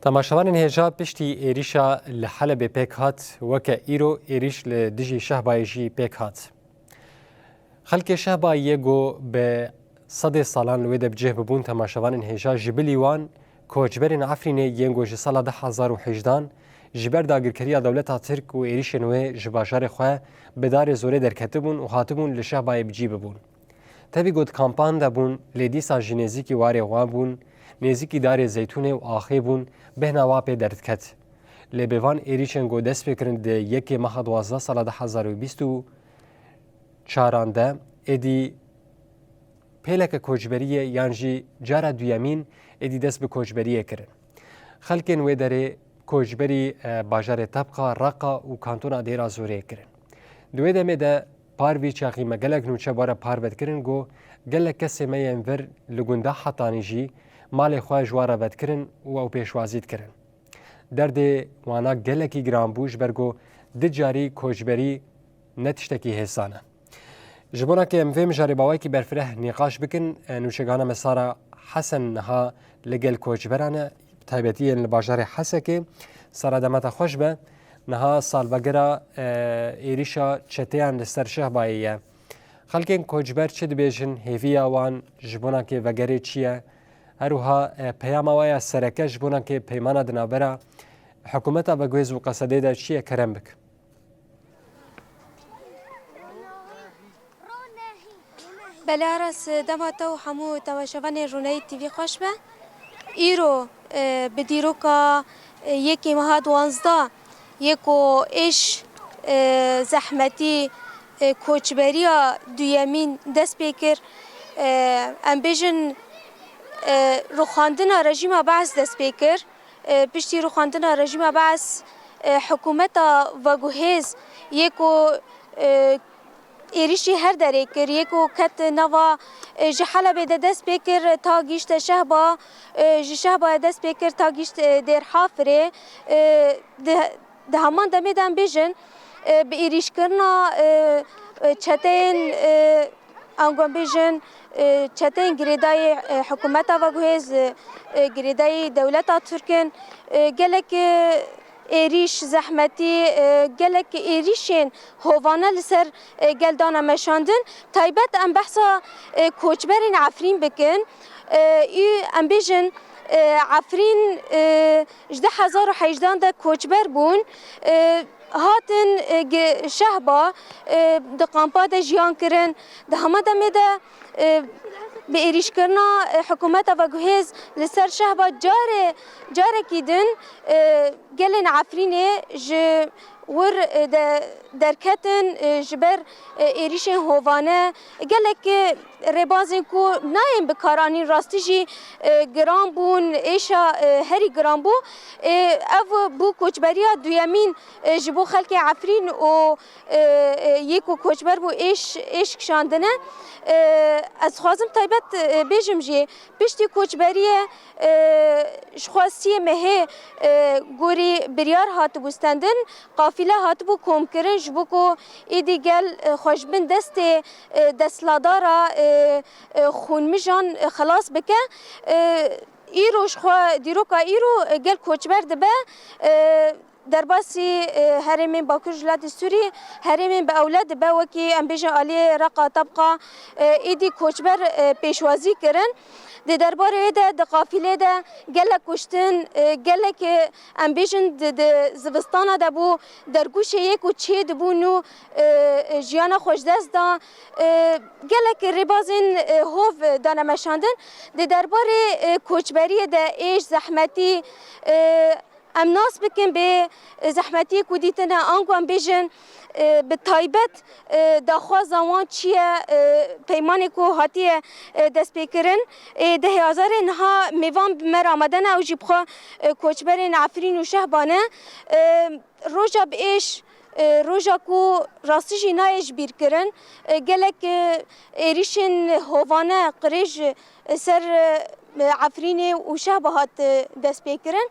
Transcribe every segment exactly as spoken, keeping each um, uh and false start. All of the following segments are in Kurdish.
Temaşevanên hêja, piştî êrîşa li Helebê pêk hat, weke îro êrîş li dijî Şehbayê jî pêk hat. Xelkê Şehbayê yê ku bi sedê salan li wê de bi cih bibûn, temaşevanên hêja, ji bilî wan koçberên Efrînê yên ku ji sala du hezar û hejdehan ji ber dagirkeriya dewleta Tirk û êrîşên wê ji bajarê xwe bi darê zorê derketibûn û hatibûn li Şehbayê bi cî bibûn. Tevî ku di kampan de bûn, lê dîsa jî nêzîkî warê wan bûn, nêzîkî darê zeytûnê û axê bûn, bêhna wa pê derdiket. Lê bi van êrîşên ku dest pê kirin di yekê meha duwazdeh sala du hezar û bîst û çaran de, êdî pêleke koçberiyê yan jî cara duyemîn êdî dest bi koçberiyê kirin. Xelkên wê derê koçberî, e, bajarê Tebqa, Reqa û kantona Dêrazorê kirin. Di wê demê de par vî çaxî me gelek nûçe bare par vedkirin ku gelek kesê me yên vir li gunda Hetanî jî malê xwe ji wan re vedkirin û ew pêşwazî dikirin. Derdê wana gelekî giran bû, ji ber ku du carî koçberî ne tiştekî hêsan e. Ji bona ke em vê mijarê bi awayekî berfireh nîqaş bikin, e, nûçegihana me Sara Hesen niha li gel koçberan e, bi taybetî yên li bajarê Hesekê. Sara, dema te xweş be. Niha salvegera, e, êrîşa çeteyan li ser Şehbayê ye. Xelkên koçber çi dibêjin, hêviya wan ji bona ke vegerê çi ye? Her wiha, e, peyama we ya sereke ji bona ke peymana di navbera hikûmeta veguhêz û Qesedê de çi ye? Kerem bik. Belê Aras, dema te û hemû temaşevanên Rûneyî T V xweş be. Îro, e, bi dîroka, e, yekê meha duwazdeh, yê ku êş, e, zehmetî, e, koçberiya duyemîn dest pê kir. E, em bêjin, e, rûxandina rejîma Bees dest pê kir. E, piştî rûxandina rejîma Bees, e, hikûmeta veguhêz yê ku, e, êrîşî her derê kir, yê ku ket nava, e, ji Helebê de dest pê kir ta gihîşte Şehba, e, ji Şehbayê dest pê kir ta gihîşt, e, Dêrhafirê. E, di, di heman demê de em bêjin, e, bi êrîşkirina, e, e, çeteyên, e, ango em bêjin, e, çeteyên girêdayî, e, hikûmeta veguhêz, e, e, girêdayî dewleta Tirk in, e, gelek, e, êrîş, zehmetî, e, gelek êrîşên hovane li ser, e, gel dane meşandin. Taybet em behsa, e, koçberên Efrîn bikin. E, û em bêjin, e, Efrîn, e, ji du hezar û hejdehan de koçber bûn. E, hatin, e, gi-, Şehba, e, di kampa de jiyan kirin. Di hema demê de, e, bi êrîşkirina, e, hikûmeta veguhêz li ser Şehba carê, carekî din, e, gelên Efrînê ji wir, e, de derketin, e, ji ber, e, êrîşên hovane. Gelek, e, rêbazên ku nayên bikaranîn rastî jî, e, giran bûn, êşa, e, herî giran bû. E, ev bû koçberiya duyemîn, e, ji bo xelkê Efrîn û, e, e, yê ku koçber bû êş, êş kişandine. E, ez dixwazim taybet, e, bêjim jî, piştî koçberiyê, e, ji xwe siyê mehê, e, gorî biryar hatibû stendin, qafîle hatibû komkirin, ji bo ku êdî gel, e, xwe ji bin destê, e, desthilatdara, e, e, xûnmijan, e, xilas bike. E, îro ji xwe, dîroka îro, e, gel koçber dibe. E, derbasî, e, herêmên Bakur ji welatê Sûrî, herêmên bi ewle dibe, wekî em bêjin aliyê Reqa, Tebqa, e, êdî koçber, e, pêşwazî kirin. Di derbarê wê de, di qafîlê de gelek kuştin, e, gelek, e, em bêjin di, di zivistana de bû, dergûşê yê ku çê dibûn û, e, e, jiyana xwe ji dest da. E, gelek rêbazên, e, hov dane meşandin. Di derbarê, e, koçberiyê de êş, zehmetî, e, em nas bikin bê, e, zehmetiyê ku dîtine, ango em bêjin, e, bi taybet, e, daxwaza wan çi ye, e, peymanê ku hatiye, e, destpêkirin. Ê dehê Azarê niha mêvan bi me re amade ne, ew jî bi xwe, e, koçberên Efrîn û Şehba ne. E, roja bi êş, e, roja ku rastî jî nayê ji bîr kirin, e, gelek, e, êrîşên hovane, qirêj, e, ser, e, Efrînê û Şehba hat, e, destpêkirin.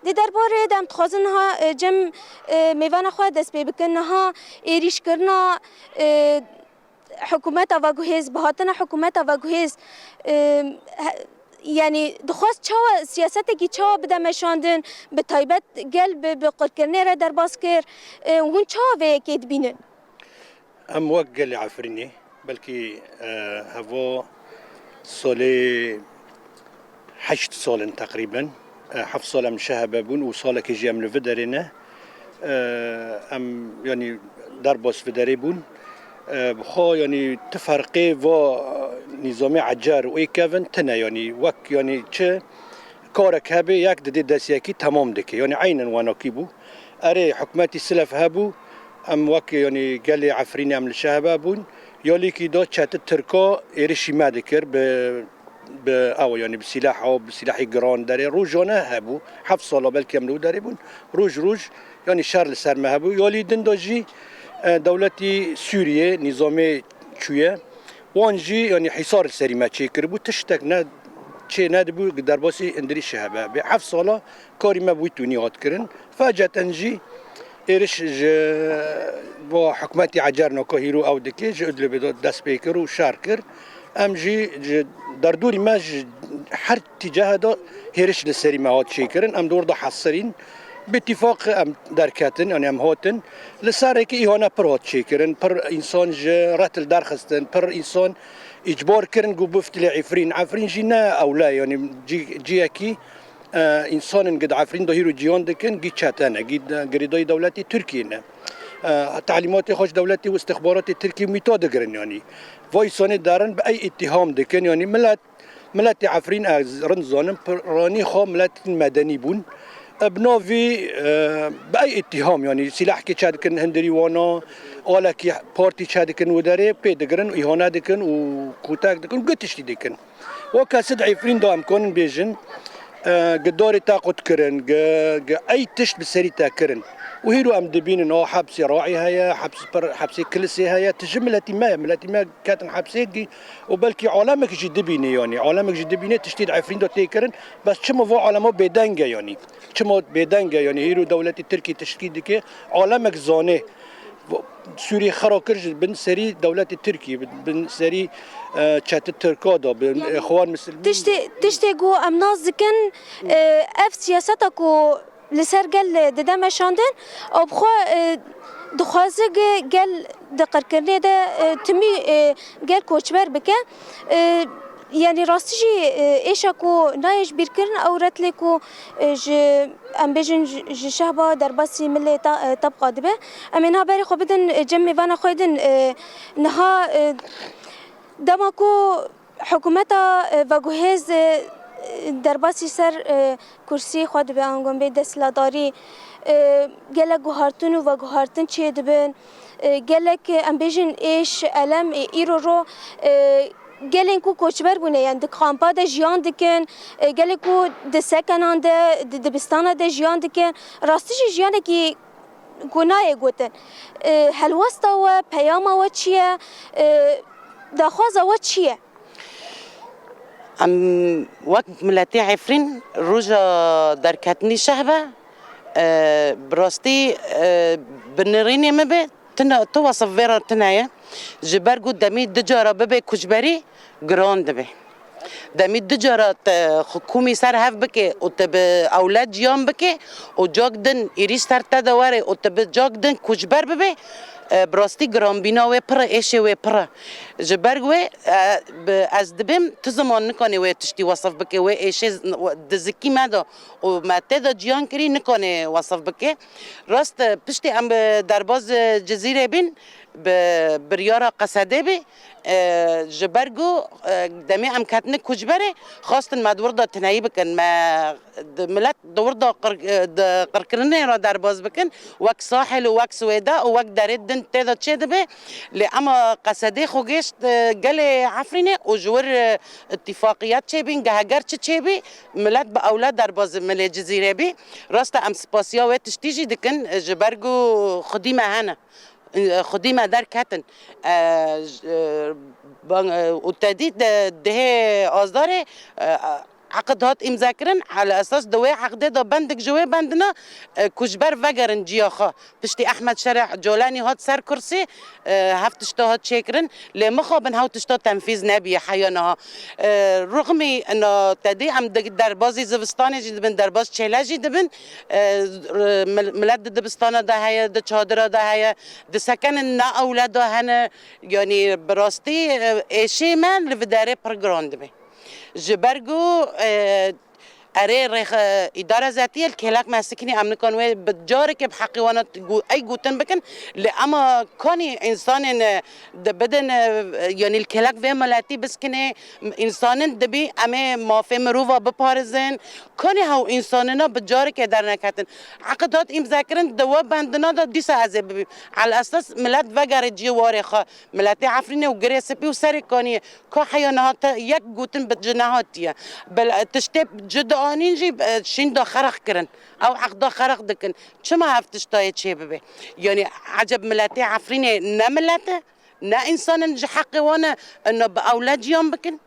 Di derbarê de em dixwazin niha, e, cem, e, mêvana xwe dest pê bikin. Niha êrîşkirina, e, hikûmeta veguhêz, bi hatina hikûmeta veguhêz, e, he-, Yanî dixwest çawa siyasetekî çawa bide meşandin, bi taybet gel bi, bi qirkirinê re derbas kir. E, hûn çawa vê yekê dibînin? Em wek gelê Efrînê, belkî, e, heva salê heşt sal in teqrîben. E, heft sal em li şehebe bûn û salekê jî em li vê derê ne. E, em, yanî, derbas vê derê bûn. E, bi xwe, yanî, ti ferqê va nîzamê ecer û ê kevin tine, yanî, wek, yanî, çi karek hebe, yek didê dest yekî temam dike. Yanî eynen wenakî bû. Erê, hikûmetî silef hebû, em wek, yanî, gelê Efrînê em li şehebe bûn. Ya lîkî da çete Tirka êrişî me dikir bi, bi ew, yanî bi sîlah û bi sîlahî giran derê. Rojane hebû, heft sala belkî em li wî derê bûn. Roj roj, yanî şer li ser me hebû. Ya lî din da jî, e, dewletî Sûriyê, nîzamê çûye. Wan jî, yanî, hîsar li serî me çêkiribû, tiştek ne, çê nedibû, derbasî indirî şehebe. Bê heft sala karî me bi wî tûnî hat kirin. Feceten jî êriş ji bo hikûmetî ecer naka hîro ew dike, ji Idlibê de dest pê kir û şer kir. Em jî ji derdorî me ji her tîcehe de hêriş li serî me hat çêkirin. Em di wir de hesirîn. Bi îtîfaq em derketin, yanî em hatin. Li ser rêkê îhane pir hat çêkirin, pir însan ji retil derxistin, pir însan îcbar kirin ku biftilê Efrîn. Efrîn jî ne ewle, yanî cî-, ciyekî, e, însan in ku di Efrîn de hîro ciyan dikin, gî çete ne, gî de-, girêdayî dewletê Tirkiyê ne. E, telîmatê xwe ji dewletê û istixbaratê Tirkiyê mîto digirin, yanî. Va însanê derin bi ey îtîham dikin, yanî milet Miletê Efrîn, ez rind zanim, piranî xwe miletên medenî bûn. Bi navî, e, bi ey îtîham, yanî sîlahkê çe dikin, hindirî wana, alekî partî çe dikin û derê pê digirin, îhane dikin û kûtek dikin, gu tiştî dikin. Wa kesê di Efrîn de em kanin bêjin, e, gi darê te qut kirin, gi, gi ey tişt bi serî te kirin. Û hîro em dibînin, a hepsê Raî heye, heps-, pir, hepsê Kilisê heye, tu ji miletî me ye, miletî me ketin hepsê gî-, û belkî alemek jî dibîne, yanî alemek jî dibîne tiştî di Efrîn de tê kirin. Bes çima va alema bêdeng e, yanî? Çima bêdeng e, yanî hîro dewletê Tirkî tiştkî dike, alemek zane. Va-, Sûriyê xera kir ji bin serî dewletê Tirkî, bin, bin serî, e, çete Tirka da, bin, e, xwar misil-, Tiştê, tiştê ku em nas dikin, e, ev siyaseta ku li ser gel, e, dide meşandin, û bi xwe, e, dixwaze ge-, gel di qirkirinê de, e, timî, e, gel koçber bike. E, yanî rastî jî, e, êşa ku nayê ji bîr kirin ew retilê ku, e, ji, em bêjin ji, ji şehba derbasî milê ta-, e, tebqa dibe. Em ê niha berê xwe bidin, e, cem mêvana xwe din, e, niha, e, dema ku Hikûmeta, e, veguhêz, e, derbasî ser, e, kursî xwe dibe, angon bê desthilatdarî, e, gelek guhartin û veguhartin çêdibin. E, gelek, e, em bêjin êş, elem, e, îro ro, e, gelên ku koçber bûne, yani di kampa de jiyan dikin, e, gelê ku di sekenan de, di dibistana de jiyan dikin, rastî jî jiyanekî ku nayê gotin. E, helwesta we, peyama we çi ye? E, daxwaza we çi ye? Em wek miletê Efrîn roja derketinî şehbe, e, bi rastî, e, bi nirînê me be, tine, tu wesif vê re tine ye. Ji ber ku demî du cara bibe koçberî giran dibe. Demî du cara te xwe komî ser hev bike û te bi ewlad ciyan bike û cak din êrîş ser te de were û te bi cak din koçber bibe, e, bi rastî giranbîna wê pir e, êşê wê pir e. Ji ber wê, e, bi, ez dibêm tu ziman nikanê wê tiştî wesif bike, wê êşê z-, di zikî me de û me tê de ciyan kirî nikanê wesif bike. Rast e, piştî em bi derbaz, e, Cizîrê bîn, bi biryara Qesedê bî, e, ji ber ku, e, demê em ketine koçberê, xwestin me di wir de tineyî bikin. Me di, milet di wir de qir-, e, di qirkirinê re derbaz bikin, wek Sahil û wek Swêde û wek derê din tê de çêdibe. Lê ema Qesedê xwe gêşt, e, gelê Efrînê û ji wir, e, îtîfaqiyet çêbîn, ge heger çi çêbî, milet bi ewle derbaz milê Cizîrê bî. Rast e, em spasiya wê tiştî jî dikin, e, ji ber ku xwedî me hene. Xwedî me derketin. E, j-, e, ban-, e, û te dît, e, dihê Azdarê, e, Eqd hat îmzekirin, ala esas di wê eqdê de bendik ji wê bendina, e, ku ji ber vegerin ciya xwe. Piştî Ehmed Şereh Colanî hat ser kursî, e, heft tişta hat çêkirin, lê mixabin hew tişta tenfîz nebiye heya niha. E, Rixmî ina tedî em di derbazî zivistanê jî dibin, derbaz çêle jî dibin, e, mil-, milet di dibistana de heye, di çadira de heye, disekenin ne ewle de hene, yanî bi rastî, e, êşê me li vê derê pir giran dibe. Ji ber ku, e, erê rêxe îdara zetiyê li kêlek me sikinî, em nikan wê bi carekê bi heqî wana gu-, ey gotin bikin, lê ema kanî însanên, e, dibidin, e, yanî li kêlek vê miletî biskinê, însanin dibî em ê mafê mirova biparizin, kanî hew însanina bi carekê derneketin. Eqd hat îmzekirin di we bendina de dîsa ez ê bibîm. Ala esas milet vegere ciyê warê xwe. Miletê Efrînê û Girê Spî û Serê Kaniyê ka heya niha te yek gotin bi ci nehatiye. Bil-, tiştê ci dianîn jî, e, şîn da xerq kirin. Ew eqda xerq dikin. Çima ev tiştayê çê bibe? Yanî eceb miletê Efrînê ne milet e, ne însan in ji heqê wan e, ina bi ewle ciyan bikin?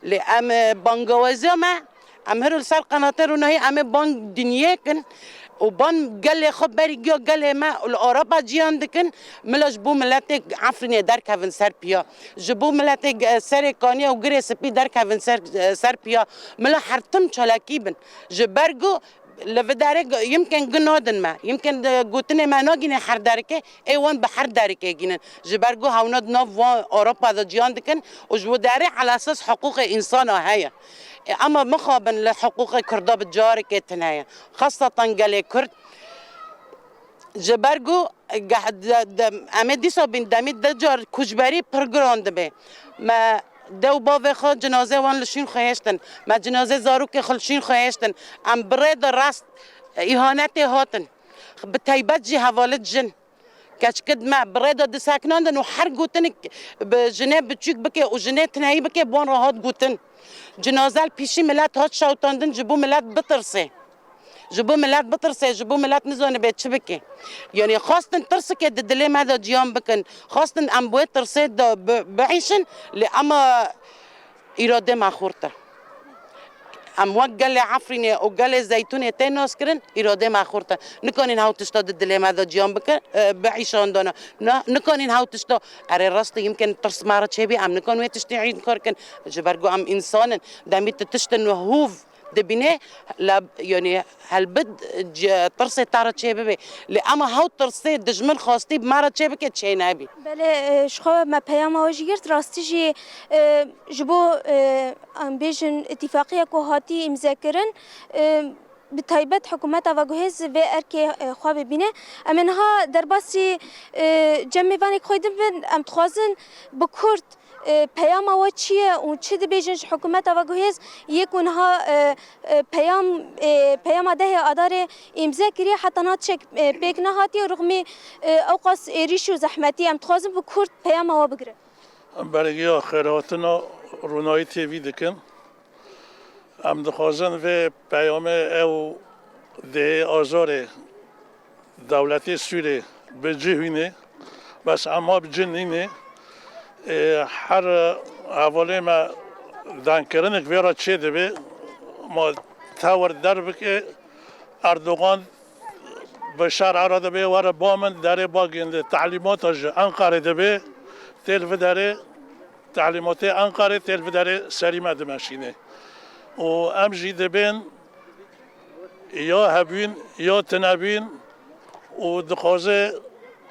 Lê em, e, bangawaziya me, em her li ser qenatê rûnahî em ê bang dinyê kin û ban gelê xwe berî giya gelê me û li Ewropa ciyan dikin, mila ji bo miletê Efrînê derkevin ser piya. Ji bo miletê, e, Serê Kaniya û Girê Spî derkevin ser, e, ser piya. Mila her tim çalakî bin. Ji ber ku li vê derê g-, yimkin gu nadin me. Yimkin, e, gotinê me nagîne her derikê, ê wan bi her derikê gînin. Ji ber ku hewna di nav wan Ewropa de ciyan dikin û ji bo derê ala esas hiqûqê însana heye. E, ema mixabin li hiqûqê Kurda bi carekê tune ye. Xasatan gelê Kurd. Ji ber ku, e, geh-, de, de, em ê dîsa bîn demî de car koçberî pir giran dibe. Me dew bavê xwe cinazê wan li şîn xwe hêştin. Me cinazê zarokê xwe li şîn xwe hêştin. Em bi rê de rast, e, îhanetê hatin. Bi taybet jî hevalê jin. Keçikê me bi rê de diseknandin û her gotinik bi jinê biçûk bike û jinê tineyî bike, bi wan re hat gotin. Cinaze li pîşî milet hat şewtandin ji bo milet bitirse. Ji bo milet bitirse, ji bo milet nizanibe çi bike. Yanî xwestin tirsike di dilê me de ciyan bikin. Xwestin em bi wê tirsê de bi-, biîşin, lê ema îradê me xurt e. Em wek gelê Efrînê û gelê Zeytûnê tê naskirin, îradê me xurt e. Nikanîn hew tişta di dilê me de ciyan bikin, e, biîşandana. Na, nikanîn hew tişta, erê rast e, yimkin tirs me re çêbî, em nikan wê tiştî înkar kin. Ji ber ku em însan in, demî tu tiştin hûv dibîne, la, yanî helbet, ci-, tirsê te re çêbibe. Lê ema hew tirsê dijmin xwastî bi me re çêbike, çênebî. Belê, e, ji xwe me peyama we jî girt. Rastî jî, e, ji bo, e, em bêjin îtîfaqiya ku hatî îmzekirin, e, bi taybet hikûmeta veguhêz vê erkê, e, xwe bibîne. Em ê niha derbasî, e, cem mêvanê xwe din bin. Em dixwazin bi kurt, e, peyama we çi ye û çi dibêjin ji hikûmeta veguhêz yê ku niha, e, e, peyam, e, peyama dehê Adarê îmze kiriye, heta niha tişek, e, pêk nehatiye û rixmî, e, ewqas êrîş û zehmetî. Em dixwazin bi kurt peyama we bigirin. Em bergiya xêrhatina Ronahî T V dikin. Em dixwazin vê peyamê ew dehê azarê dewletê Sûrê bi cih wînê, bes ema bi cih nînê. Ê, her hevalê me dengkirinek vê re çê dibe, ma tewr derbike Erdogan bi şer'a re dibe were ba min derê bagênde. Tehlîmata ji Enqerê dibe, tê li vê derê, tehlîmatê Enqerê tê li vê derê serî me dimeşîne. Û em jî dibên ya hebûn ya tinebûn û dixwaze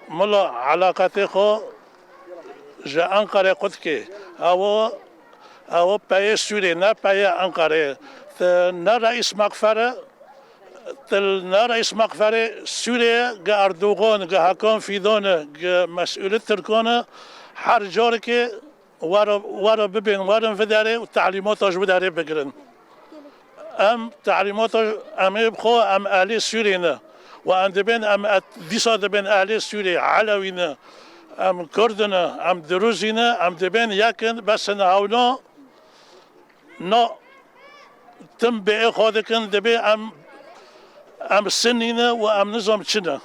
mila eleqetê xwe ji Enqerê qut ke. Ewa, ewa peyê Sûrê, ne peyê Enqerê. Te ne reîs mexfere, te ne reîs mexferê Sûrê, ge Erdogan, ge Hakan Fîdan e, ge mesûlê Tirkan e, her carekê were, were bibên, werin vê derê û tehlîmata ji vê derê bigirin. Em tehlîmata, em ê bi xwe, em ehlê Sûrê ne. Û em dibên, em et-, dîsa dibên ehlê Sûrê, Elewî ne, em Kurd ne, em Dirûzî ne, em dibên yek in, bes in hewna, na tim bê xwe dikin, dibê em, em Sinnî ne û em nizam çi ne.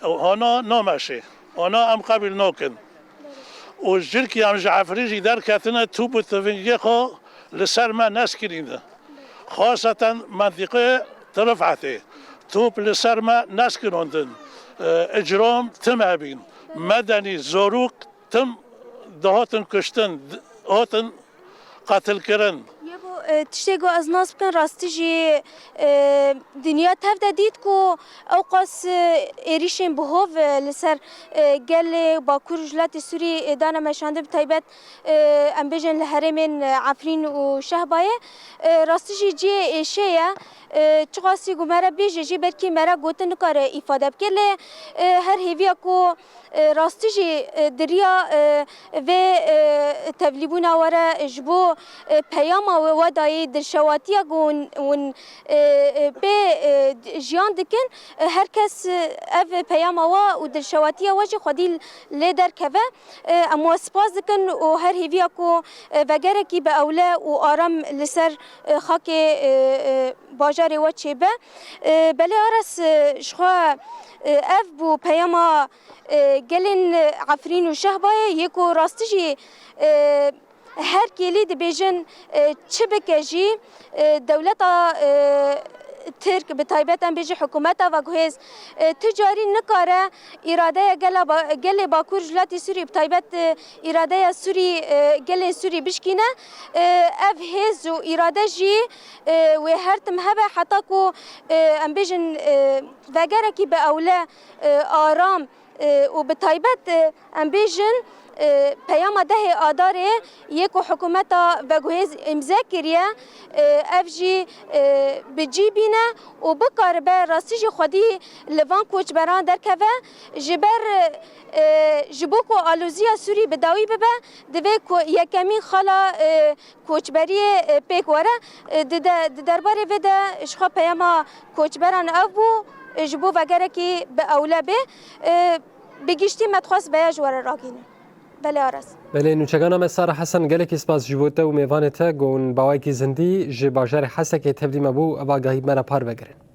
Hana nameşê. Hana em qebîl nakin. Û jirkî em ji Efrîn jî derketine, tûb û tivingê xwe li ser me neskirîne. Xaseten mentiqê Tirifetê. Top li ser me neskinondin. E, icram tim hebîn. Medenî, zorok tim dihatin kuştin, d-, hatin qetilkirin. Yebo, e, tiştê ku ez nas bikin, rastî jî, e, dinya tev de dît ku ew qas, e, êrîşên bi hov, e, li ser, e, gelê Bakur û Jilatê Sûrî, e, dane meşandin, bi taybet, e, em bêjin li herêmên, e, Efrîn û Şehbayê. E, rastî jî cihê êşê ye. E, çiqasî ku me re bêje jî, belkî me re gotin nikare îfade bike, lê, e, her hêviya ku, e, rastî jî, e, di riya, e, vê, e, tevlîbûna we re ji bo, e, peyama we wedayî dilşewatiya ku hûn, hûn, e, e, pê, e, jiyan dikin, e, her kes, e, ev peyama we û dilşewatiya we jî xwedî lê derkeve. E, em we spas dikin û her hêviya ku, e, vegerekî bi ewle û aram li ser, e, xakê, e, e, bajarê we çêbe. E, belê Aras, e, ji xwe, e, ev bû peyama, e, gelên, e, Efrîn û Şehbayê yê ku rastî jî, e, her kêlî dibêjin, e, çi bike jî, e, dewleta, e, Tirk, bi taybet em bêjin hikûmeta veguhêz, e, tu carî nikare îradeya gela ba-, gelê Bakur Jilatê Sûrî, bi taybet, e, îradeya Sûrî, e, gelên Sûrî bişkîne. E, ev hêz û îrade jî, e, wê her tim hebe heta ku, e, em bêjin, e, vegerekî bi ewle, e, aram, e, û bi taybet, e, em bêjin, e, peyama dehê Adarê yê ku hikûmeta veguhêz îmze kiriye, e, ev jî, e, bi cî bîne û bikaribe rastî jî xwedî li van koçberan derkeve. Ji ber, e, ji bo ku aloziya Sûrî bi dawî bibe, divê ku yekemîn xala, e, koçberiyê, e, pêk were. E, di de-, di derbarê vê de ji xwe peyama koçberan ev bû, e, ji bo vegerekî bi ewle bê. E, bi giştî me dixwest veya ji we re ragihînin. Belê Aras. Belê nûçegana me Sara Hesen, gelekî spas ji bo te û mêvanê te ku hûn bi awayekî zindî ji bajarê Hesekê tevlî me bû, ev agahî bi me re parve kirin.